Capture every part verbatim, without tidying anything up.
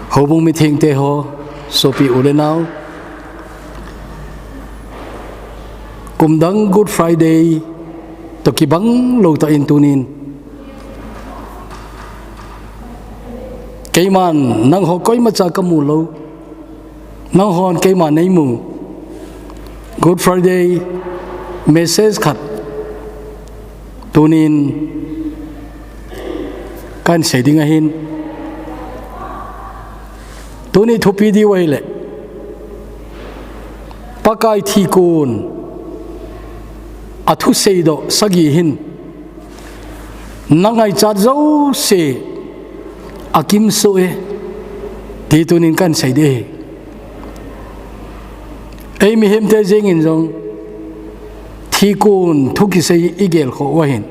Houbung mithengte ho, sopi u le nau, kumdang Good Friday toh kibang lou tah in tunin keiman nangho koimacha kamu lou, nanghon keima neimu, Good Friday message khat tunin kahin sei ding ahin. Tuni thupi diu ahile, Pakai thikon a thusei doh sagi hin na ngaichat jouse akimsoh e, ti tunin kahin sei ding ahi. Ei mihemte jeng in jong thikon thu kisei igel khoh u ahin,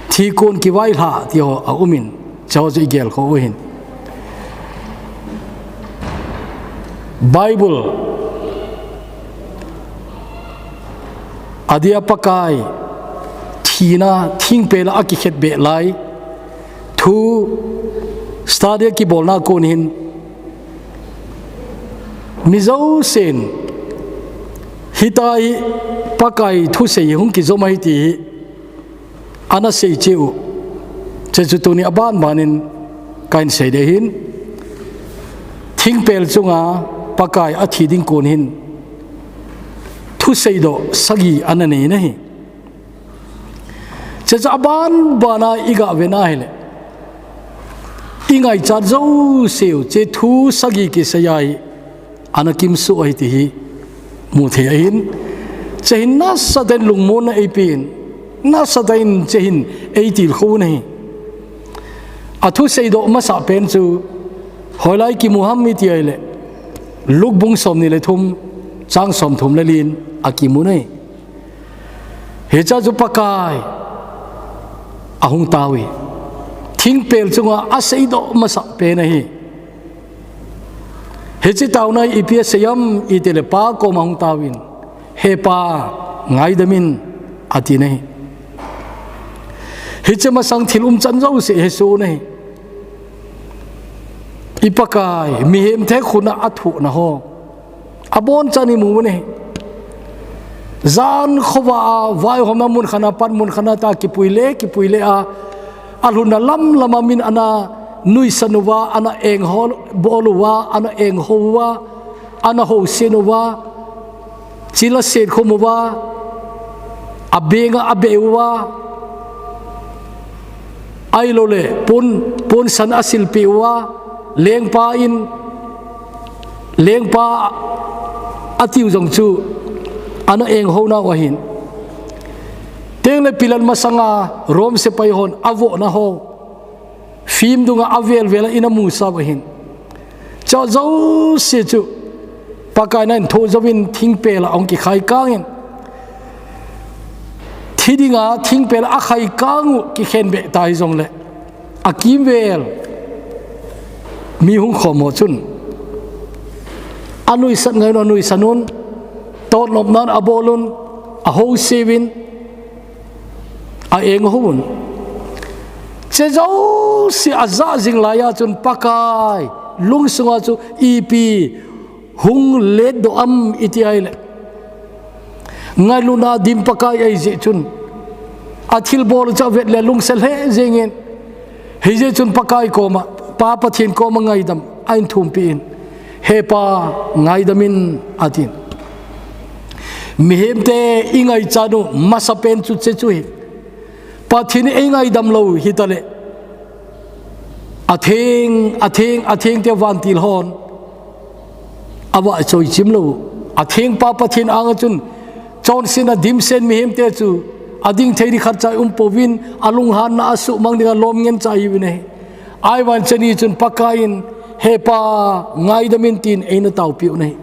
thikon kivailhah ti ho aumin, chuho chu igel khoh u ahin. Bible adia Pakai thina thingpel a akikhetbeh lai thu study kibolna kon hin, mi jousen hitia hi Pakai thusei hung kijom ahi ti hi ana sei cheh u. Chuche chu tuni abanbanin kahin sei ding ahin. Thingpel chunga Pakai athi ding kon hin thusei doh sagi ana nei ahi. Chuche chu abanbana iga vet ahile, ingaichat jouseu chuche thu sagi kisei a hi ana kimsoh ahi ti hi mu thei ahin. Chuche hin nasatah in lungmonna eipen, nasatah in chuche hin eitilkhou u ahi. Athusei doh masapen chu hoilai kimu ham iti ahile, Luke bung somni le thum, chang somthum le li in akimu ahi. Hichea chu Pakai ahung tao e. Thingpel chunga asei doh masapen ahi. Hiche taona hi ipi asei ham itile, Pa koma ahung taovin, He Pa, ngaidam in, ati ahi. Hiche masang thil umchan jouse hesoh u ahi. I Pakai, mihemte khut a athohna ho abonchan imu u ahi. Jan khovah a, vaihomna mun khat a pat mun khat a tia kipui le kipui le a, alhunna lamlam a min ana nuisan uva, ana engbol uva, ana enghou uva, ana housen uva, chil asetkhum uva, abenga abei uva, ahilouleh pon, ponsan asilpeh uva, lengpa in, lengpa atiu jong chu ana enghou nau ahin. Tengle Pilat masanga Rom sepai hon avohna ho film dunga avelvel a ina musau ahin. Chuche jouse chu Pakai in ahin thoh jouvin thingpel a ahung kikhaikangin, thi dinga thingpel a akhaikang u kikhenbeh ta hijongle, akimvel mi hung khom ho chun anuisat ngai un, anuisan un, totnopnan abol un, ahouseuvin, aenghou un. Chuche jouse ajah jing laiya chun Pakai lungsunga chu ipi hung letdoh ham iti ahile, ngailutna dim Pakai ahijeh chun, athilbol chu avet le lungset lheh jengin, hijeh chun Pakai koma, Pa Pathen koma ngaidam ahin thumpeh in, He Pa, ngaidam in, atin. Mihemte ingaichat u masapen chu chuche chu ahi. Pathen in eingaidam lou hitale, atheng, atheng, atheng tia vantil hon avahchoi chim lou. Atheng Pa Pathen anga chun chonsetna dimset mihemte chu ading thei ding khatcha umpouvin, alunghanna asuhmang dinga lom ngen cha ahiuvin ahi. Ahivangin chuche ni chun Pakai in, He Pa, ngaidam in, tin eina taopeh u ahi.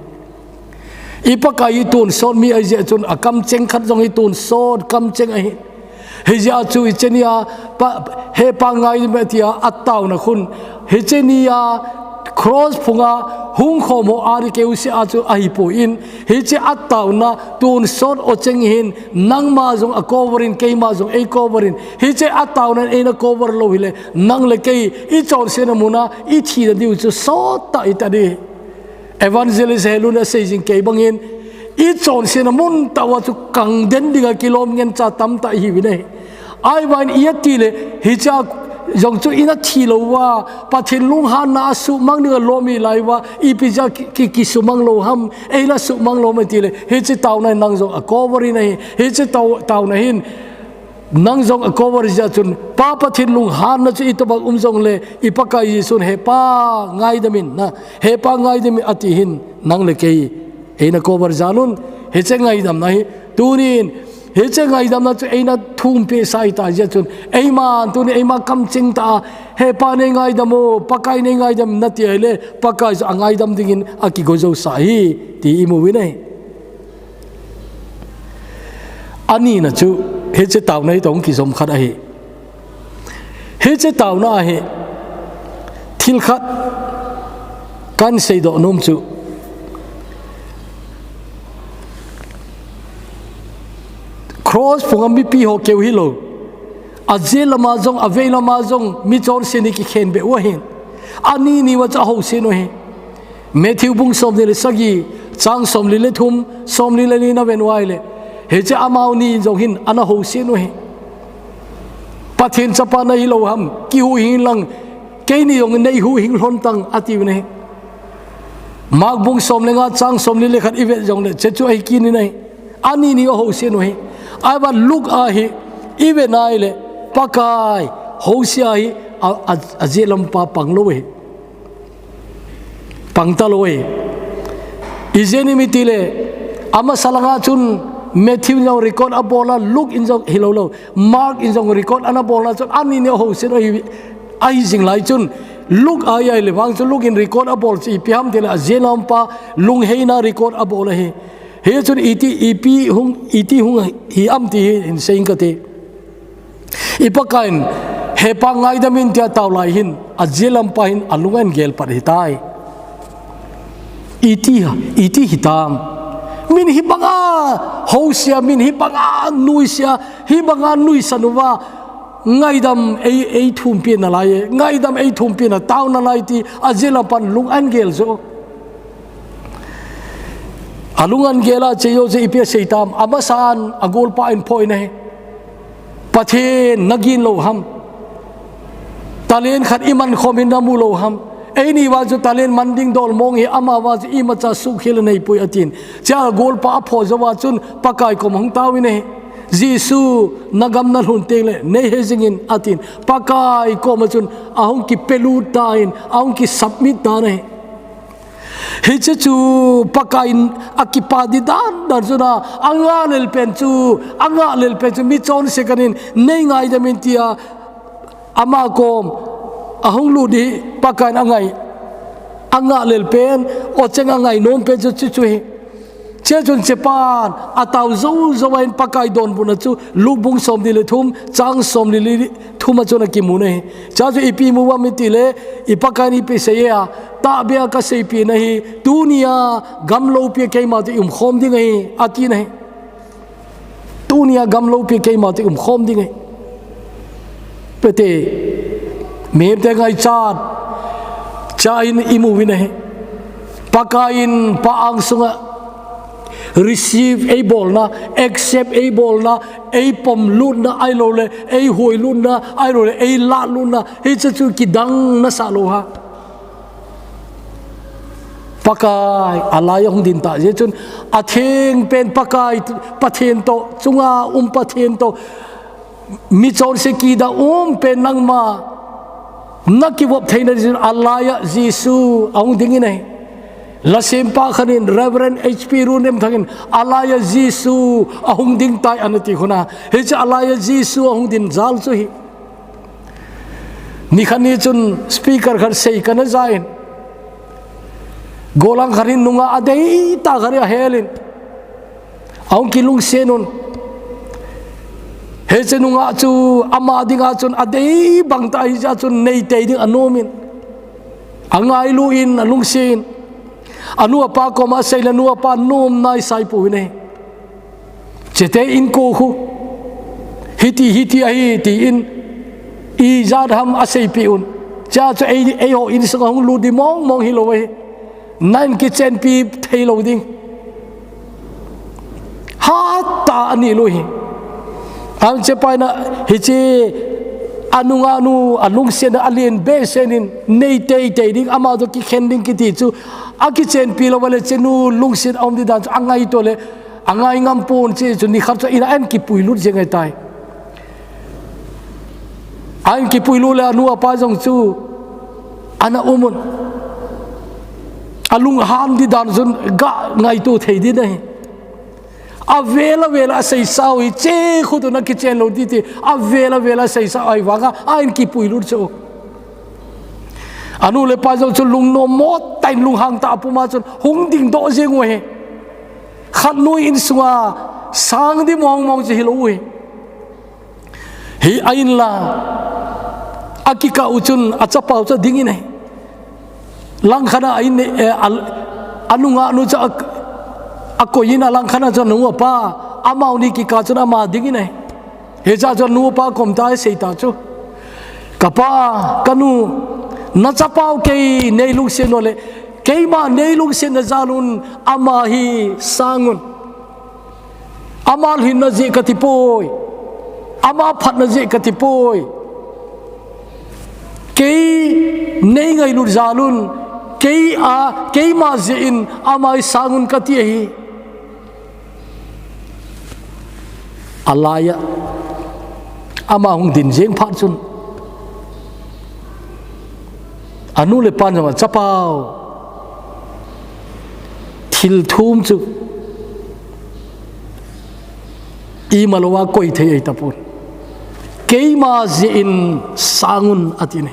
I Pakai hi tonsot mi ahijeh chun akamcheng khat jong hi tonsot kamcheng ahi. Hijeh a chu hiche nia, Pa, He Pa, ngaidam in, tia ataona khun, hiche nia cross phunga hung khom ho a ding keu si a chu ahipoi in, hiche a tauna tun sot o cheng hin, nangma jong a cover in, keima jong ei cover in, hiche a tauna eina cover lou hile, nang le kei i chonsetna muna i thina diu chu sot tah i ta ding. Evangelist Helun a sei jing kei bangin, i chonsetna mun tah uva chu kang den dinga kilom ngen cha tam tah i hiuvin ahi. Ahivangin i ati le, hiche a jong chu ina thi lou uva, Pathen lunghanna a suhmang dinga lom i lai uva, ipi jeh a ki, ki, kisuhmang lou ham, eina suhmang lou ham i ti le, hiche tauna in nang jong a cover in ahi, hiche tau, tauna hin, nang jong a cover jeh chun, Pa Pathen lunghanna chu i tobang um jongle, i Pakai Jesun, He Pa, ngaidam in, na, He Pa, ngaidam in, ati hin, nang le kei, eina cover jal un, hiche ngaidamna hi, tunin, hiche ngaidamna chu eina thumpeh sa i ta jeh chun, eiman, tunin, eima kamcheng tah a, He Pa nei ngaidam o, Pakai nei ngaidam in, na ti ahile, Pakai chu a ngaidam dingin a kigo jou sa hi, ti i mu uvin ahi. Anina chu, hiche tauna hi toh hung kijom khat ahi. Hiche tauna ahi. Thil khat kan seidoh nom chu, cross phunga mipi ho keu hilou, a jail lama jong, a vei lama jong, mi chonset ni kikhen beh u ahin. Ani ni uva chu a housen u ahi. Matthew bung somni le sagi, chang somli le thum, somli le li na ven uva ahile, hiche amau ni jong hin ana housen u ahi. Pathen chapa na hilou ham, kihuhhing lang, keini jong nei huhhing lhon tang, ati u ahi. Mark bung som le nga, chang somli le khat i vet jongle, hiche chu ahi kit in ahi. Ani ni a housen u ahi. Ahivangin Luke a hi, i vet na ahile, Pakai, house a hi, a, a, a jail lampa pang lou ahi. Pang talou ahi. Ijeh inem itile, amasa langa chun Matthew in jong record abol a, Luke in jong hilou lou, Mark in jong record ana bol na chun, ani ni a housen u ahi, ahi jing lai chun, Luke a hi ahile vang chu Luke in record abol chu ipi ham itile, a jail lampa lungheina record abol ahi. Hichun iti, ipi hung, iti hung hi ham ti hi in sei inge kati. I Pakai in, He Pa ngaidam in tia tao lai hin, a jail lampa hin a lung ahin gel pat ahitai. Iti, iti hitam. Min hibanga housen a, min hibanga nuisen a, hibanga nuisan uva, ngaidam ei, ei thumpeh nalai e, ngaidam ei thumpeh na tao nalai ti, a jail lampan lung ahin gel jo. A lung ahin gel a, hiche jou chu ipi asei tam, amasan a golpa in phoh in ahi. Pathen na gin lou ham. Talent khat i man khom in na mu lou ham. Eini vang chu talent man ding dol mong hi, ama vang chu imacha suhkhel a neipoi atin. Hiche a golpa aphoh jou a chun Pakai kom hung tao in ahi. Jesu, na gam na lhun teng le, nei hejing in atin. Pakai kom a chun ahung kipelut tan, ahung kisubmit tan ahi. Hiche chu Pakai in akipah di dan dan chu na, angah lel pen chu, angah lel pen chu, mi chonse kahin, nei ngaidam in tia, ama kom ahung lut hi Pakai in angai, angah lel pen, o cheng angai nom pen chu, chu, chu hi. Hiche chun hiche pan, atao jou jou a in Pakai donbutna chu, Luke bung somni le thum, chang somli le thum a chun akimu in ahi. Hiche chu ipi imu uvam itile, i Pakai in ipi asei e a, tahbeh a kaseipeh na hi, tunia gam loupi a keima toh i um khom ding ahi, ati in ahi. Tunia gam loupi a keima toh i um khom ding ahi. Pete, mihemte ngaichat, cha in imu uvin ahi. Pakai in Pa angsunga receive eibolna, accept eibolna, eipom lutna ahilouleh, eihuhhing lutna ahilouleh, eilah lutna, hiche chu kidang nasah lou ham. Pakai, alai a hung ding tah jeh chun, atheng pen Pakai, Pathen toh, chunga um Pathen toh, mi chonse kida um pen nangma, na kivop theina ding chun alai a Jesu ahung ding in ahi. Lasempa khat in Reverend H P Runnemthang in alai a Jesu ahung ding tai ana ti khu na. Hiche alai a Jesu ahung ding jal chu hi. Nikhat ni chun speaker khat sei kana ja in. Gollhang khat in nungah adei tah khat hi ahel in. Ahung kilungset un. Hiche nungah chu ama dinga chun adei bang tah ahi jeh chun neitei ding anom in. Angailu in, alungset in. Anu apa koma asei le anu apa nom nai sai pu ne. Chete in ko khu. Hiti, hiti ahi ti in. Ijat ham asei pi un. Cha chu ei, eiho insung a hung lut di mong mong hi lo e. Nan kichenpi thei lo ding. Hatah a ni lo hi. Ahin chepaina hiche anunga nu, alungsetna alen behseh in nei teitei ding, ama toh kikhen ding kiti chu. Akichenpi lou vale chenu lungset a um di dan chu angaito le, angai ngam pon che chu nikhat chu in a ahin kipui lut jeng ahitai. Ahin kipui lut le anu apa jong chu ana um un. Alunghan di dan chun ga ngaito thei di nahi. Avel avel a seisa u hi che khu toh na kichen lou ti ti. Avel avel a seisa u ahi vanga ahin kipui lut chu. Anu le apa jong chu lungnom mo tah in lunghang tah a puma chun hung ding doh jeng u hi. Khat nu insunga sang di mong mong chu hi lo u hi. Hi a in la, akikah u chun achapa u chu ading in ahi. Langkhat a in, eh, a, anunga nu chu a, akoi in alangkhat a chu anu apa, amau ni kikah chun ama ding in ahi. Hicha chu anu apa kom ta asei ta chu. Kapa, kanu, nachapa u kei nei lungset u le, keima nei lungsetna jal un ama hi sang un. Ama lhinna jeh kati poi. Ama phatna jeh kati poi. Kei nei ngailut jal un, kei a, keima jeh in ama hi sang un kati ahi. Alai a, ama hung din jeng phat chun. Anu le apan jong a chapa u. Thil thum chu. Ima lou a koi thei ahi tapon. Keima jeh in sang un ati ne.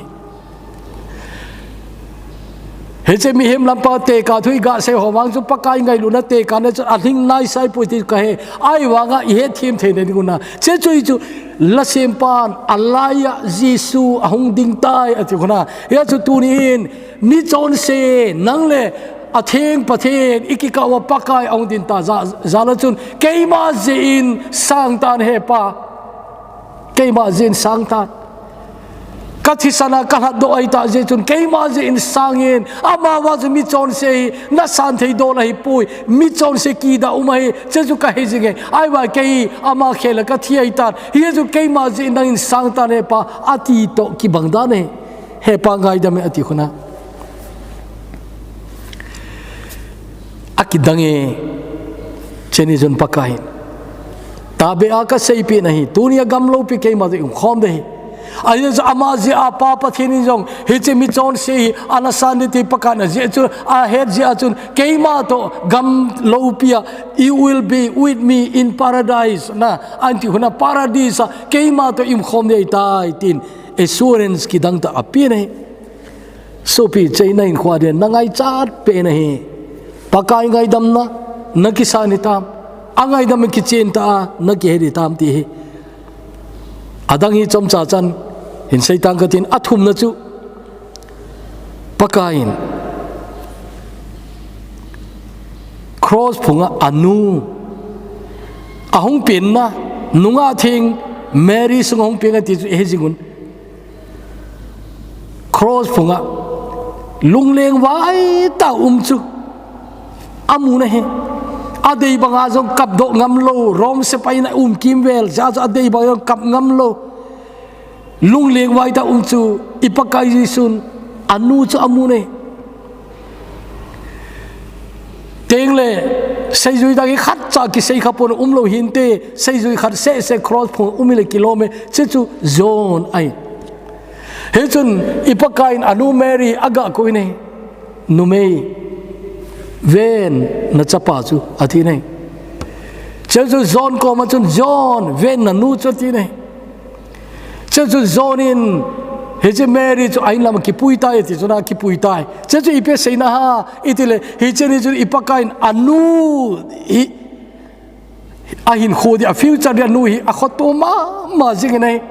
Hiche mihem lampa tekah thu iga sei ho vang chu Pakai ngailutna tekah na chu alhing nai sai poi ti kahe. Ahi vanga ihet them thei na ding u na. Che chu i chu lasempan alai a Jesu ahung ding tai ati khu na. Hia chu tunin michonse nang le atheng Pathen ikikah uva Pakai ahung ding ta ja, jal a chun keima jeh in sang tan he Pa. Keima jeh in sang tan. Ka thisan a ka lhatdoh ahi tah jeh chun keima jeh in sang in, amavang chu michonse hi nasan thei dol ahi poi, michonse kida um ahi, che chu kahe jing e, ahi vang kei ama khel a ka thi ahi tan, hia chu keima jeh in nangin sang tan he Pa, ati toh kibang dan ahi, he Pa ngaidam e ati khu na. Akidang e, cheni chun Pakai in. Tahbeh a ka seipeh na hi, tuni a gam loupi keima jeh in um khom de hi. Ahi chu ama jeh a Pa Pathen in jong, hiche michonse hi, ana san ding ti Pakai in ajeh chu, ahet jeh a chun, keima toh gam loupi a, "You will be with me in paradise," na, ahin ti khu na paradise a, keima toh i um khom ding ahi tai, tin assurance kidang tah ape na hi. Sopi, cheina in khua den, na ngaichat pen ahi. Pakai ngaidamna, na kisan hitam. Angaidam kichen tah a, na kihet hitam ti hi. Adang hi chomcha chan, hin sei tang katin, athumna chu. Pakai in. Cross phunga anu. Ahung penna, nungah theng, Mary sunga hung peng ati chu, ihet jing un. Cross phunga lungleng vai tah a um chu amu na hi. Adei banga jong kapdoh ngam lou, Rome sepai in aum kimvel, jeh a chu adei banga jong kap ngam lou. Lungleng vai tah a um chu i Pakai Jesun anu chu amu na hi. Tengle, seijui dang hi khatcha kisei kha pon um lou hinte, seijui khat seh seh cross phung um hile kilom e, che chu John ahi. Hichun i Pakai in anu Mary aga kou in ahi, numei, ven na chapa chu, ati in ahi. Che chu John koma chun, John, ven na nu chu, ati in ahi. Che chu John in, hiche Mary chu a in lam a kipui tai, ati chun a kipui tai. Che chu ipi seina ham, itile, hiche ni chu i Pakai in anu hi, ahin kho di, a future di anu hi, akhoto mama jing in ahi.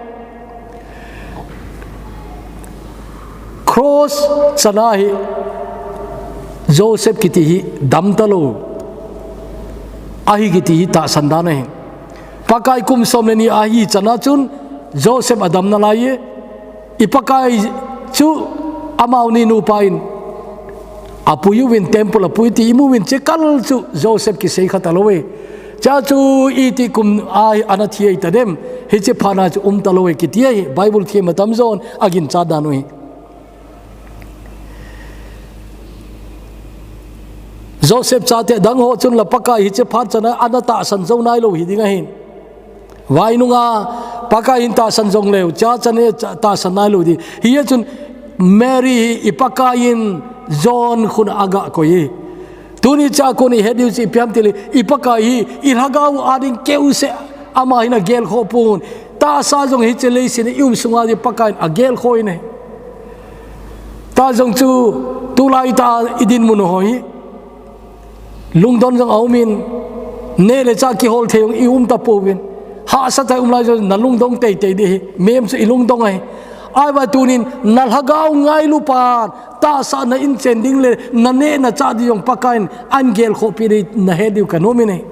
Cross chana hi, Joseph kiti hi damtalou ahi kiti hi tahsan dan ahi. Pakai kum som le ni ahi chana chun Joseph adam nalai e. I Pakai chu amau ni nupa in apui uvin, temple apui ti imu uvin, chekal chu Joseph kisei kha talou e. Chea chu iti kum a ana thi ahi tadem, hiche phat na chu um talou e kiti ahi. Bible thiem atamjon aginchat dan u hi. Joseph chate dang ho chun la Pakai hiche phat chana ana tahsan jou nailou hi ding ahin. Vai nunga Pakai hin tahsan jong leu, cha chane tahsan nailou ding. Hichun Mary hi i Pakai in John khun a aga koi e. Tuni cha kon i het diu chu ipi ham tile, i Pakai hi i lhagao a ding keuseh ama hin agel kho pon. Tahsa jong hiche leiset i um sunga ding Pakai in agel kho in ahi. Tahsa jong chu tulai tah i dinmun ho hi lungdon jong aumin, neh le chah kihol thei jong i um tapouvin. Hahsatah a i um lai jong na lungdong teitei ding hi, mihem chu i lungdong ahi. Ahivang tunin na lhagao ngailu pan tahsa na in chen ding le na neh na chah ding jong Pakai in ahin gel khoh pi ding na het diu ka nom in ahi.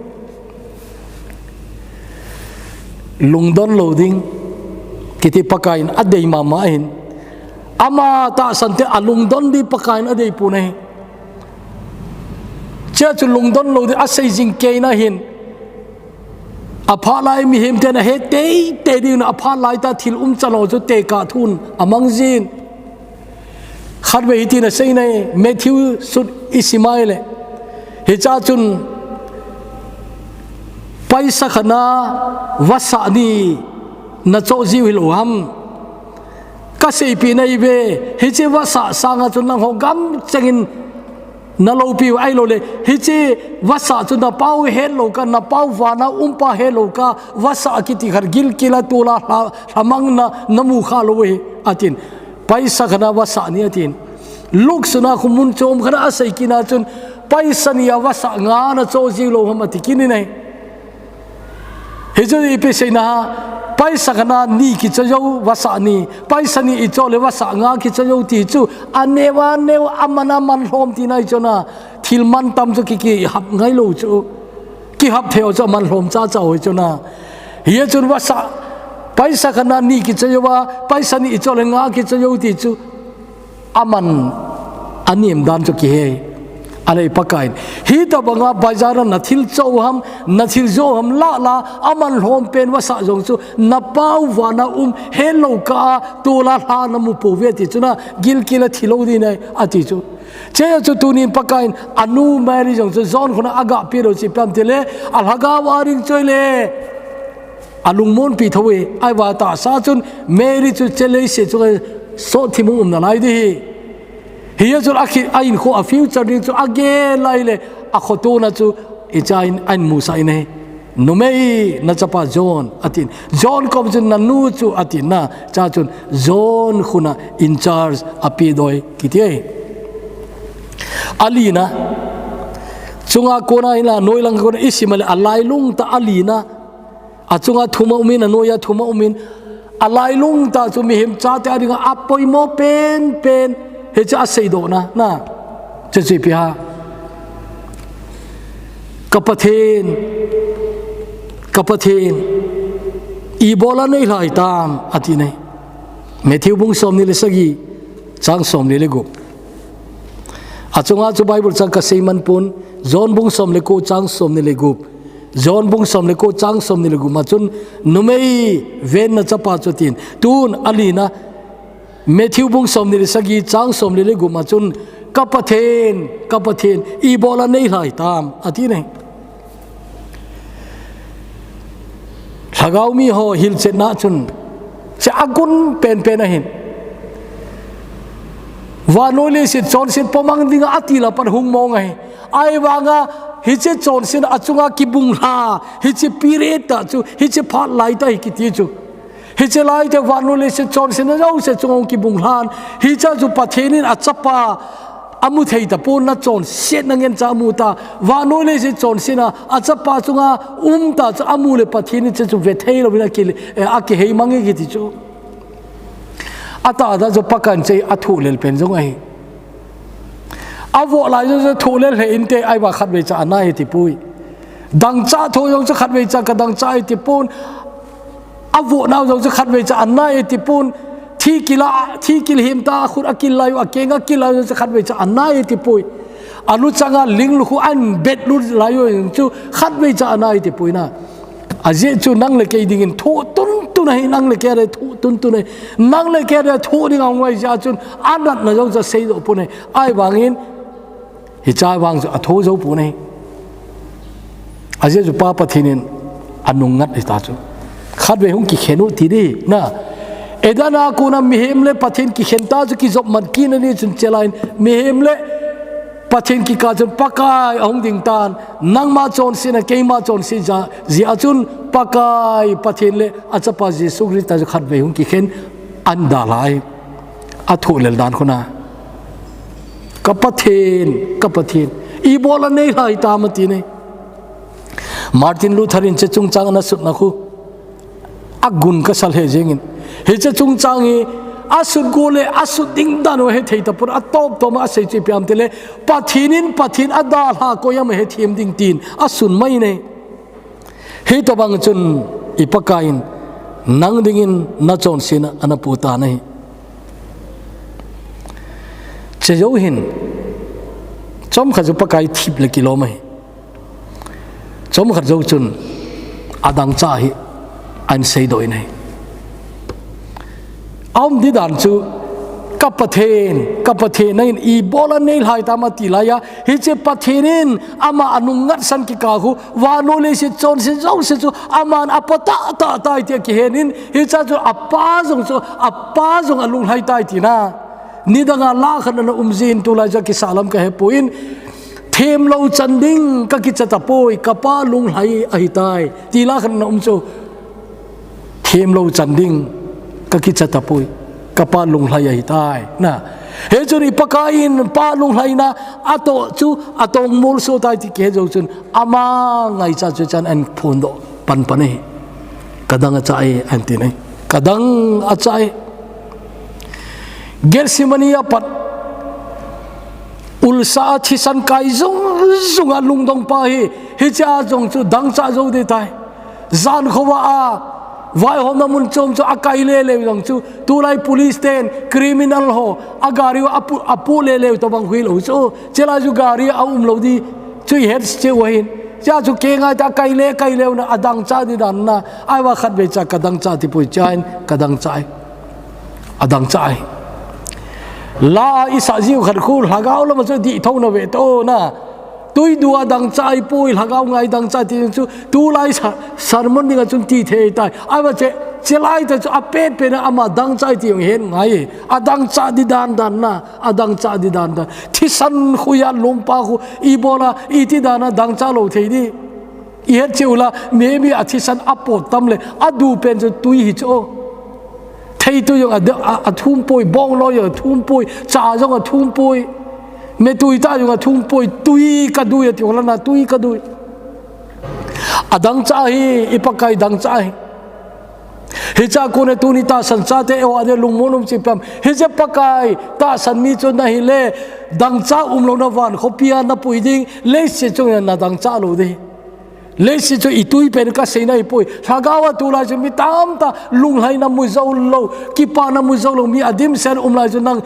Lungdon lou ding kiti Pakai in adei mama ahin. Ama tahsan te alungdon ding Pakai in adei pon ahi. Chea chu lungdon lou ding asei jing kei na hin. Aphat lai mihem ten ahet teitei ding na, aphat lai tah thil umchan ho chu tekah thu in amang jin. Khatvei hitin asei nai, Matthew sut i sim a ahile. Hichea chun paisa khat na vasah ni na choh jiu hilou ham. Ka seipeh nai ve, hiche vasah sanga chun nangho gam chengin na loupi u ahilou le, hiche vasah chu na Pa u hetlou kah, na Pa u vana um pa hetlou kah, vasah kiti khat gilkel a tol a lha, lhamang na, na mu kha lou u ahi, atin. Paisa khat na vasah ni atin. Luke suna khu mun chom khat a asei kit na chun, paisa ni a vasah nga na choh jiu lou ham ati kit in ahi. Hichu ipi seina ham, paisa khat na ni kichoh jou, vasah ni, paisa ni i choh le vasah nga kichoh jou ti chu, aneo aneo, aman aman lhom tina ahi chu na, thil mantam chu ki, kihap ngailou chu, kihap thei ho chu aman lhom chacha u ahi chu na. Hichun vasah, paisa khat na ni kichoh jou a, paisa ni i choh le nga kichoh jou ti chu, aman anem dan chu kihe. Ahile Pakai in, hitobanga bazar a na thil choh u ham, na thil joh u ham lah la, aman lhom pen vasah jong chu, na Pa u vana um hetlou kah a tol a lha na mu pouve ati chu na, gilkel a thilou ding ahi, ati chu. Chea chu tunin Pakai in anu Mary jong chu John khun a agapeh lou chu ipi ham tile, alhagao a ding chu ahile alungmonpi thou e, ahivang tahsa chun Mary chu hiche leiset chunga sotthim hung um nalai ding ahi. Hichun akhi, a hinkho, a future ding chu agel lai le, akhotona chu hichea in ahin musah in ahi. Numei, na chapa John, atin. John koma chun nanu chu, atin na. Chea chun John khun a in charge apeh doh e, kiti ahi. Alina. Chunga kona hinla, noi lang kona i sim a le, alailung tah alina. Achunga thum aumin, anoiya thum aumin, alailung tah chu mihem chate a dinga apoimo penpen, hiche aseidoh na, na. Chuche chu ipi ham. Ka Pathen, ka Pathen, ibola neilhai tam, ati nai. Matthew bung somni le sagi, chang somli le gup. Achunga chu Bible chang kasei man pon, John bung som le ko chang somni le gup. John bung som le ko chang somni le gup ma chun, numei, ven na chapa chu, atin. Tun alina, Matthew bung somni le sagi chang somli le gup ma chun, ka Pathen, ka Pathen, ibola neilhai tam, ati nai. Lhagao mi ho hilchetna chun, hiche agun penpen ahin. Vannoi leiset chonset pomang dinga atila pat hung mong ahi. Ahivanga hiche chonset achunga kibung lha, hiche period tah chu, hiche phat lai tah hi kiti chu. Hiche lai tah vannoi leiset chonsetna jouse chunga hung kibung lhan. Hichea chu Pathen in achapa amu thei tapon, na chonsetna ngen cha amu ta. Vannoi leiset chonsetna, achapa chunga um tah chu amu le Pathen in hiche chu ve thei louvin aki, eh, akihei mang e kiti chu. Atah tah chu Pakai in hiche athoh lel pen jong ahi. Avoh lai jong chu thoh le lheh inte, ahivang khatvei cha anai e tipoi. Dangchah thoh jong chu khatvei cha kadangchah e tipon. Avoh nau jong chu khatvei cha anai e tipon. Thi kila, thi kila him ta, akhut akil lai u, akeng akil lai u jong chu khatvei cha anai e tipoi. Aluchang a linglut khu ahin betlut lai u jong chu khatvei cha anai e tipoi na. Ajeh chu nang le kei dingin thoh tuntun ahi, nang le kei a ding thoh tuntun ahi. Nang le kei a ding thoh ding ahung ahi jeh chun anatna jong chu aseidoh pon ahi. Ahivangin, hiche vang chu athoh jou pon ahi. Ajeh chu Pa Pathen in anungngat hita chu. Khatvei hung kikhen u ti ding na. Eden a kona mihem le Pathen kikhen ta chu kijop man kit na ni chun chelai in mihem le Pathen kikah chun Pakai ahung ding tan, nangma chonsetna, keima chonset jeh a chun Pakai Pathen le Achapa Jesu Christa chu khatvei hung kikhen ahin dalha ahi. Athoh lel dan khu na. Ka Pathen, ka Pathen, ibol a neilhai tam ati ne. Martin Luther in hiche chungchang ana sutna khu agun kasa lheh jengin. Hiche chungchang hi asut go le asut ding dan u hethei tapon, atop top a asei chu ipi ham itile, Pathen in Pathen adalha koi ham ahethem ding tin asun mai ne. Hitobang chun i Pakai in nang dingin nachonsetna ana pu tan ahi. Chejou hin, chomkhat chu Pakai thip le kilom ahi. Chomkhat jou chun adangchah hi ahin seidoh in ahi. Aum ding dan chu, ka Pathen, ka Pathen, nangin ibol a neilhai tam ati laiya, hiche Pathen in ama anungngatsan kikah khu, vannoi leiset chonset jouse chu aman apoh tahtah tai tia kihen in, hichea chu apa jong chu, apa jong alunglhai tai tina. Nidanga la khat ana um jin, tulai chu akisah lam kahepoi, themlou chan ding kakicha tapoi, kapa lunglhai ahitai, ti la khat ana um chu. Themlou chan ding kakicha tapoi, kapa lunglhai ahitai na. Hichun i Pakai in pa lunglhaina atoh chu atong molso tai ti kihe jou chun, ama ngaicha chu chan ahin phondoh panpan e. Kadang achah e, ahin ti ne. Kadang achah e. Gethsemane a pat ulsa a thisan kai jung jung a lungdong pa hi, hichea jong chu dangchah jou ding tai. Jan khovah a vaihomna mun chom chu akai lele u jong chu, tulai police ten criminal ho agari u apoh, apoh lele u tobang hilou chu, chelai chu gari aumlou ding chu ihet cheh u ahin. Chea chu kei ngai ta, akai le, akai leu na, adangchah ding dan na, ahivang khatvei cha kadangchah tipoi, chea hin kadangchah e. Adangchah e. La a isah jiu khat khu, lhagao lama chu dih thou na ve to na. Tui du a dangchah ahipoi, lhagao ngai dangchah ti chu, tulai sa-, sermon dinga chun ti thei tai. Ahivang che, chelai ta chu apet pet na ama dangchah ti jong het ngai e. Adangchah ding dan dan na, adangchah ding dan dan. Thisan khuia lungpa khu, ibola, iti dana dangchah lou thei ding. Ihet cheh u la, maybe athisan apot tam le, adu pen chu tui hi chu. Theitui jong a, a, athum poi, bongloi jong athum poi, cha jong athum poi. Metui tah jong athum poi, tui kadui ati u la na, tui kadui. Adangchah hi, i Pakai dangchah hi. Hichea kona tuni tahsan chate, eiho a ding lungmon um chu ipi ham. Hiche Pakai tahsan mi chu nahi le, dangchah umlouna van khopia napui ding, leiset chunga nadangchah lou ding. Leiset chu itui pen kasei na ahipoi. Lhagao a tulai chu mi tamtah lunglhaina mu jou lou, kipana mu jou lou, mi adimset um lai chu nang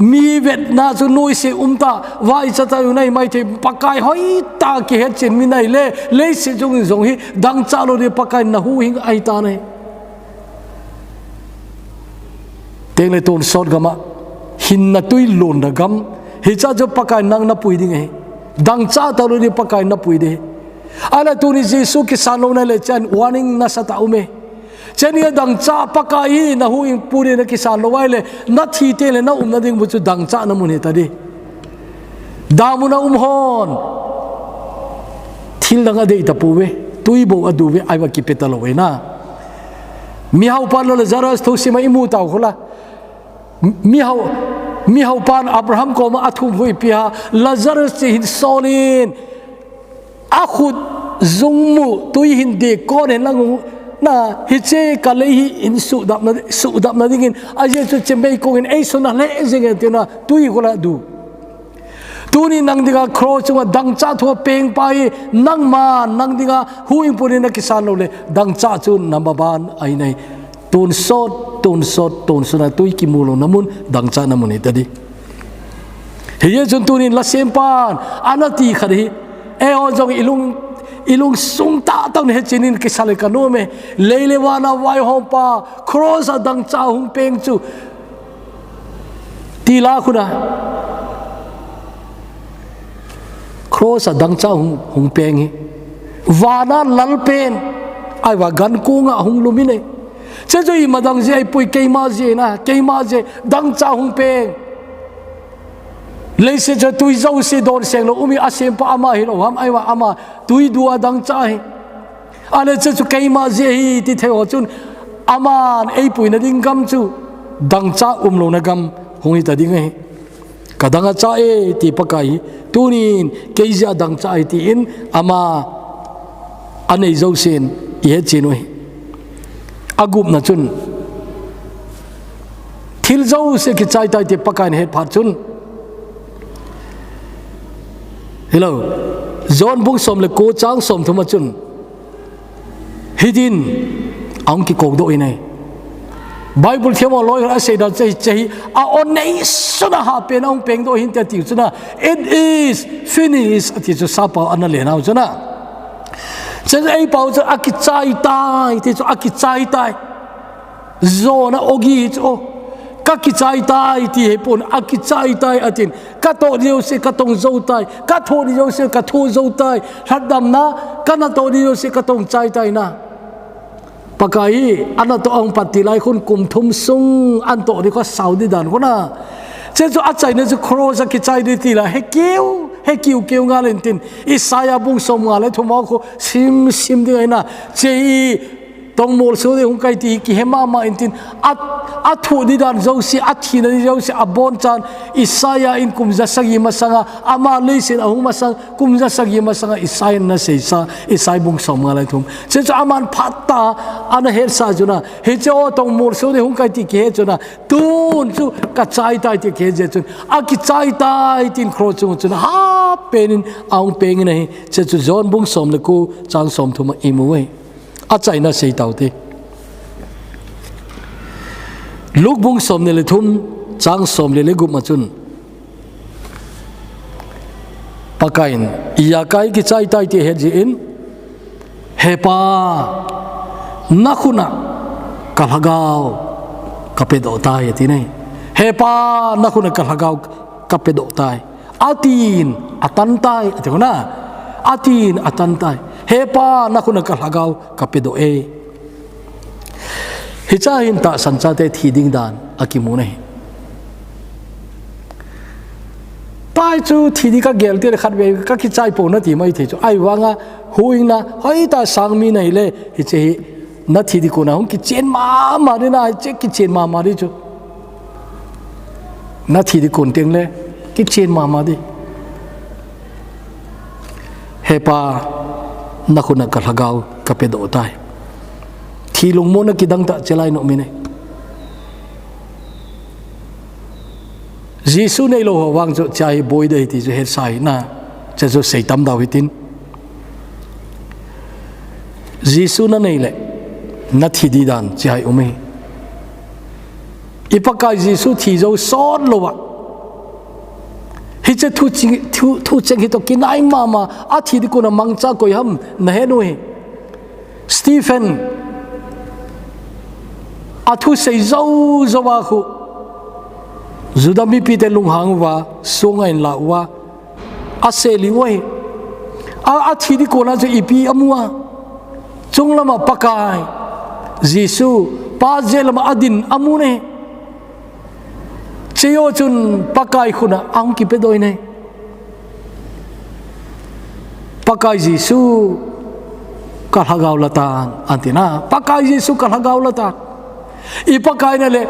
mi vetna chu noise um ta, vaicha ta u nahi maithei, Pakai hoitah kihet chen mi nahi le, leiset chung jong hi dangchah lou ding Pakai nahuhhing ahi tan ahi. Tengle tonsot gam a, hinna tui lonna gam, hichea chu Pakai nang napui ding ahi. Dangchah talou ding Pakai napui ding ahi. Ahile tuni Jesu kisan louna le chan warning nasatah um e. Cheni a dangchah Pakai hi nahuhhing pu ding nakisan lou ahile, nathi tengle naumna ding mun chu dangchahna mun hita ding. Damun a um hon. Thil dang adei tapouve. Tui bou adu uve, ahivang kipe talou ve na. Mihaupan le Lazarus thusima imu tau khu la. Mihau, mihaupan Abraham koma athum hui pia, Lazarus chu hin sol in. Akhut jung mu, tui hin dek kon hen lang u, na, hiche kalei hi hin suhdapna, suhdapna dingin, ajeh chu hiche meikong hin eisuna lheh jeng e tina, tui khu la adu. Tuni nang dinga cross chunga dangchah thu apeng pa hi, nangma nang dinga huhhingpu in nakisan lou le, dangchah chu namaban ahi nai. Tonsot, tonsot, tonsot a tui kimu louna mun, dangchahna mun hita ding. Hijeh chun tunin lasempan ana ti khat hi, eiho jong ilung, ilungsung tahtah in hechen in kisa le kanom e. Lei le van a vaihompa, cross a dangchah hung peng chu, ti la khu na. Cross a dangchah hung, hung peng hi, van a lalpen, ahivang gankunga hung lum in e. Hiche chu ima dang jeh ahipoi, keima jeh na, keima jeh, dangchah hung peng. Leiset chu tui jouse donseng lou um hi, asempa ama hilou ham, ahivang ama tui du a dangchah hi. Ahile hiche chu keima jeh ahi ti thei ho chun, aman eipuina ding gam chu dangchah umlouna gam hung hita ding ahi. Kadang achah e ti Pakai hi, tunin kei jeh a dangchah ahi tin ama anei jousen ihetchen u ahi. Agupna chun, thil jouse kichai tai ti Pakai in ahet phat chun, hilou, John bung som le ko chang somthum a chun, hitin ahung kikoudoh in ahi. Bible them ho loi khat in asei dan chu hiche hi, a-on neisuna hahpen ahung pengdoh hin tia tiu chun a, "It is finished," ati chu sappao ana lenau chun a. Hiche chu eipao chu akichai tai, ti chu akichai tai. John a ogi chu, o, kakichai tai ti hipon, akichai tai atin. Katoh ding jouse katong jou tai, kathoh ding jouse kathoh jou tai, lhatdamna kanatoh ding jouse katong chai tai na. Pakai hi anatoh ahung pat til lai khun kum thum sung anatoh ding khu asao ding dan khu na. Hiche chu achaina chu cross a kichai ding ti la, he keu, he keu keu ngal in tin, Isaiah bung som nga le thum a khu sim sim ding ahi na. Hiche hi tongmol so ding hung kai ti hi kihe mama in tin, a, athoh ding dan jouse, athina ding jouse abonchan Isaiah in kum ja sagi masanga, ama leiset ahung masang kum ja sagi masanga Isaiah in ana seisa, Isaiah bung som nga le thum. Hiche chu aman phatah a ana hetsah chu na, hiche o tongmol so ding hung kai ti kihe chu na, tun chu kachai tai ti kihe jeh chun, akichai tai tin cross chung chun hahpen in ahung peng in ahi. Hiche chu John bung som le ko chang somthum a imu u ahi. Achaina sei tau te. Luke bung somni le thum chang somli le gup ma chun, Pakai in, ijakai kichai tai ti ahet jeh in, "He Pa, nakhut a kalhagao kapedoh tai," ati nai. "He Pa, nakhut a kalhagao kapedoh tai," atin atan tai, ati khu na. Atin atan tai. "He Pa, nakhut a kalhagao kapedoh e." Hiche hin tahsan chate thi ding dan akimu nai. Pai chu thi ding kagel ti le khatvei kakichai pon nati mai thei chu. Ahivanga huhhingna hoitah sang mi nahile, hiche hi nathi ding kon a hung kichen mama ding na, hiche kichen mama ding chu. Nathi ding kon teng le kichen mama ding. "He Pa, nakhut a kalhagao kapedoh tai." Thi lungmonna kidang tah chelai nom in e. Jesu neilou ho vang chu hiche hi boi ding ahi ti chu hetsah hih in, hiche chu seitam dau hitin. Jesu nanei le, nathi ding dan hiche hi um e. I Pakai Jesu thi jou sot louva, hiche thu chi-, thu, thu cheng hi toh kinai mama, athi ding kon a mangcha koi ham nahet u hi. Stephen, athusei jou jou a khu, Juda mipite lunghang uva, song a inla uva, aseli u ahi. A, athi ding kon a chu ipi amu a. Chunglam a Pakai Jesu, Pa jet lam a adin amu nai. Hiche jou chun Pakai khut a ahung kipedoh in ahi. Pakai Jesu, kalhagao la tan, anti na. Pakai Jesu, kalhagao la tan. I Pakai nale,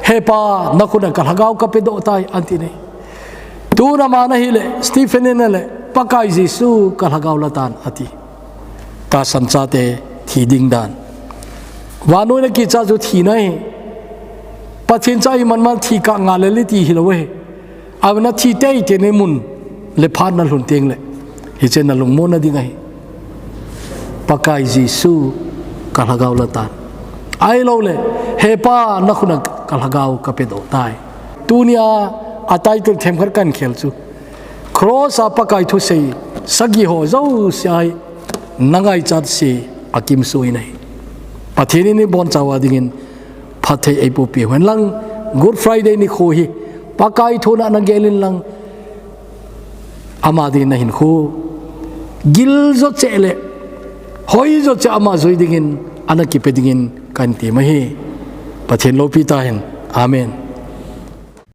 He Pa, nakhut a kalhagao kapedoh tai, anti nai. Tun ama nahile, Stephen in nale, Pakai Jesu, kalhagao la tan, ati. Tahsan chate thi ding dan. Vannoi a kicha chu thina ahi. Pathen cha iman man thi kah ngal le ti hilou ahi. Auna thi teitei ni mun le phat nalhun teng le, hiche nalungmon nading ahi. Pakai Jesu, kalhagao la tan. Ahilouleh, He Pa, nakhut a kalhagao kapedoh tai. Tunia a title themkhat kahin khel chu, Cross a Pakai thusei sagi ho jouse hi nangaichat se akimsoh in ahi. Pathen in ibonchauva dingin phatthei eiboh peh hen lang, Good Friday nikho hi Pakai thuna nagel in lang, ama dingin nahinkho giljo cheh le hoijo cheh ama jui dingin ana kipe dingin kahin tem ahi. Pathen loupi tahen. Amen.